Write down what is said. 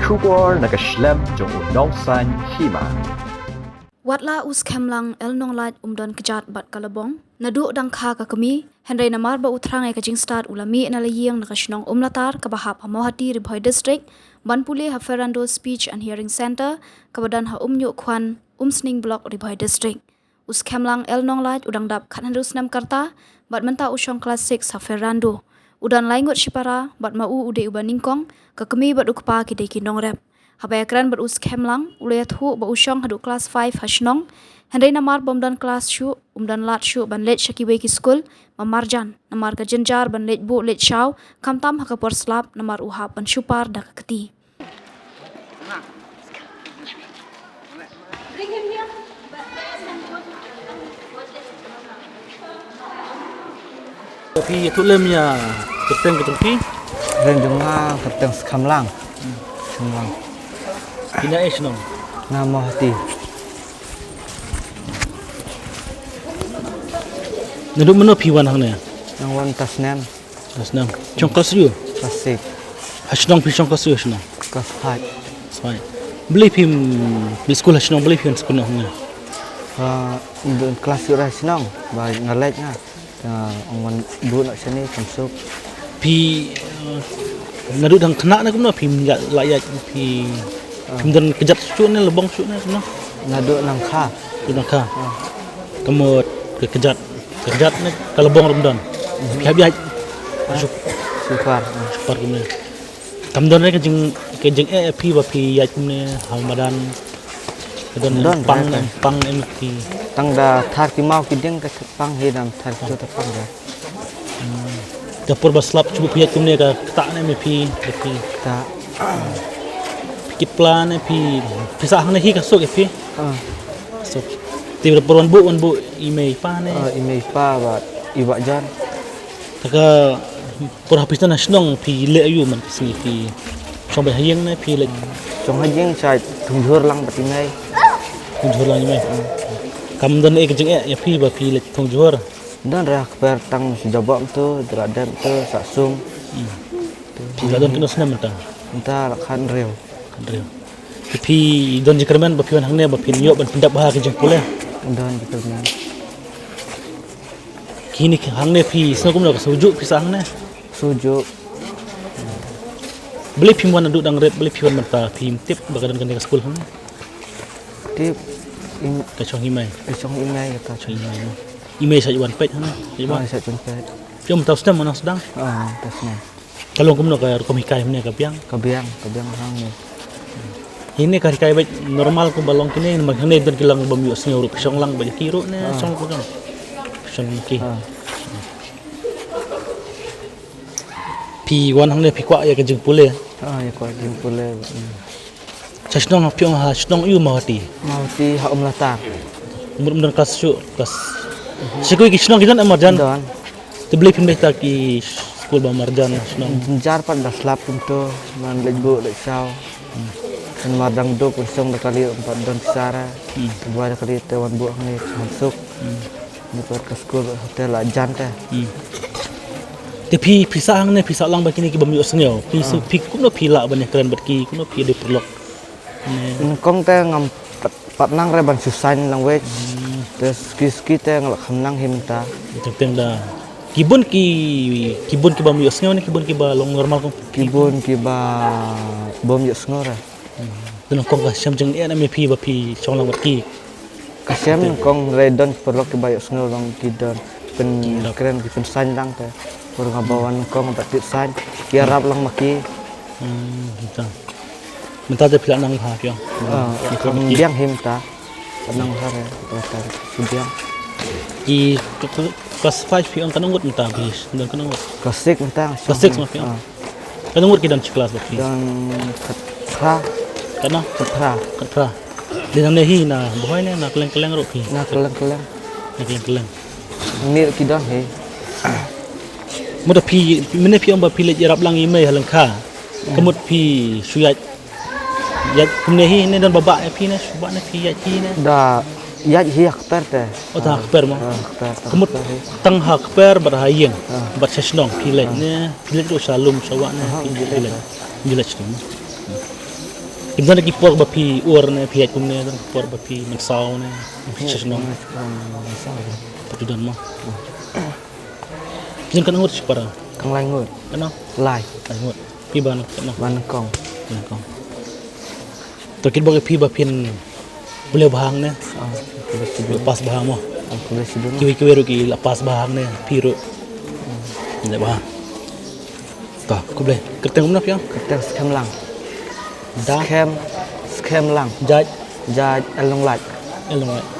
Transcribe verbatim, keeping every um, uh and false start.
Khubor na ka shlem jong u nongsaiñ hima. Watla u Skhemlang L Nonglait um don kjat bad ka la bong naduh dang kha ka kmie, hynrei namar ba u thrang ïa ka jingstad u la mih na la ïing na ka shnong Umlatar kaba hap ha Mawhati, Ri Bhoi District, ban pule ha Ferrando Speech and Hearing Centre kaba don ha Umñiuhkhwan, Umsning Block, Ri Bhoi District. U Skhemlang L Nonglait u dang dap khathynriew snem ka rta bad mynta u shong klas six ha Ferrando. U don lai ngut shipara bad ma u u dei uba nyngkong, ka kmie bad u kpa ki dei ki nongrep. Haba ïakren bad u Skhemlang u la ïathuh ba u shong haduh klas five ha shnong, hynrei namar bym don klas shuh, um don lad shuh ban leit sha kiwei ki skul ba marjan namar ka jynjar ban leit buh leit shaw, khamtam ha ka por slap namar u hap ban shu par da ka kti. Phi ïathuh lem ïa kyrteng ka jong phi? Kyrteng jong nga kyrteng Skhemlang. Skhemlang. Phi na ei shnong? Na Mawhati. Naduh mynno phi wan hangne? Nang wan tasnem. Tasnem. Shong klas ïu? Klas six. Ha shnong phi shong klas ïu ha shnong? Klas five. Klas five. Balei phim, balei skul ha shnong, balei phim skul noh hangne? Ah, don klas ïu ha shnong ba nga leit nga. Nga ong wan buh noh shane kam suk. Phi, eh, naduh dang khynnah ne kumno phim ïa la ïa phi, phim don kjat shuh ne la bong shuh ne kumno? Naduh nang kha. Naduh nang kha. Ka mut ka kjat, ka kjat ne ka la bong ruh ym don. Phi hap ïaid shu, shu par. Shu par kumne. Kam don re ka jing, ka jingeh ïa phi ba phi ïaid kumne ha madan. Ka don pang ne, pang ne phi. Tang da thar ki maw ki dieng ka pang hi, dang thar ki to ta pang da. Ka por ba slap shu phi ïaid kumne ka ktah ne me phi, ka phi. Ktah. Phi kit pla ne phi, phi sah hangne hi ka suk ïa phi. Suk. Te da por wan buh, wan buh i mei i pa ne. I mei i pa bad i wah jan. Te ka por ha phi sdang ha shnong phi leh aïu man ka sngi, phi shong beit ha ïing ne phi leit? Shong ha ïing, sa thung jhur lang bad i mei. Thung jhur lang i mei. Kam don ei ka jingeh ïa phi ba phi leit thung jhur? Don re, ha kper tang shu jabok mynta, da la dep mynta, sa sum. Phi la don katno snem mynta? Mynta la khathynriew. Khathynriew. Te phi don jingkyrmen ba phi wan hangne ba phin ïoh ban pyndep bha ka jingpule? Don jingkyrmen. Kine ki hangne phi sngew kumno, ka sngewjuh phi sah hangne? Sngewjuh. Balei phim wan naduh dang rit, balei phi wan mynta, phim tip ba ka don kane ka skul hangne? Tip, ka shong i mei. Ka shong i mei ka. Shong i mei. I mei sa wan peit hangne. Sa wan peit. Phi ym tau sdang, mynta sdang. Ka long kumno ka rukom hikai mynne, ka biang? Ka biang, ka biang hangne. Hangne ka hikai beit normal kumba long kine, namar hangne don ki lang bym ïohsngew ruh, phi shong lang beit ki ruh ne, shong lang ki. Shong ki. Phi wan hangne phi kwah ïa ka jingpule? Ïa kwah jingpule. Sha shnong phi ong ha shnong ïu Mawhati? Mawhati ha Umlatar. Mut ym don klas shuh, klas. Sha kiwei ki shnong ki don marjan? Don. Te balei phim leit ta ki skul ba marjan shnong? Jar pat da slap kumto, ban leit buh leit shaw. Kan mar dang duk, kan shong da kali, ym pat don pisa re. Buh da kali te wan buh hangne, wan suk. Ni pat ka skul hotel la jan te. Te phi, phi sah hangne, phi sah lang bad kine ki bym ïohsngew. Phi shu, phi kumno phi lah ban ïakren bad ki, kumno phi dei paralok? Nyngkong te ngam pat, pat nang re ban shu sign language. Te suki suki te nga la kham nang hi mynta. Teng teng da. Ki bun ki, ki bun ki bym ïohsngew ne ki bun ki ba long normal kum? Ki bun ki ba bym ïohsngew re. Te nyngkong ka shem jingeh ne me phi ba phi shong lang bad ki? Ka shem nyngkong, hynrei don ki paralok ki ba ïohsngew, long ki don pyn kren, ki pyn sign lang te. Por nga ba wan nyngkong ba tip sign, ki ïarap lang ma ki. Mynta. Mynta te phi la nang bha phi ong? Biang hi mynta. Nang bha re, mynta phi biang. Ki klas five phi ong katno ngut mynta phi don, katno ngut? Klas six mynta. Klas six ma phi ong? Katno ngut ki don shi klas bad phi? Don khatphra. Katno? Khatphra. Khatphra. Dei nangne hi na Bhoi ne na kylleng kylleng ruh phi? Na kylleng kylleng. Na kylleng kylleng. Ni ruh ki don hi. Mut phi, mynne phi ong ba phi leit ïarap lang i mei ha lyngkha. Ka mut phi shu ïaid, ïaid kumne hi ne don ba bah ïa phi ne, shu bah ne phi ïaid hi ne? Da ïaid hi ha kper te. O, tang ha kper mo. Ka mut tang ha kper bad ha ïing bad sha shnong phi leit ne, phi leit ruh sha lum sha wah ne, phi leit? Phi leit sha lum. Ki don ki por ba phi ur ne, phi ïaid kumne, don ki por ba phi mynsaw ne, phi shisha nong. Phi don mo. Phi don katno ngut shi para? Tang lai ngut. Katno? Lai. Lai ngut. Phi ba nyngkong. Ba nyngkong. Nyngkong. To kit bok ïa phi ba phin Blei bha hangne. Ah, khublei shibun. Pass bha mo. Ah, khublei shibun. Kiwei kiwei ruh ki la pass bha hangne, phi ruh. Blei bha. To khublei. Kyrteng kumno phi ong? Kyrteng Skhem Lang. Da? Skhem, Skhem Lang. Jait? Jait L Nonglait. L Nonglait.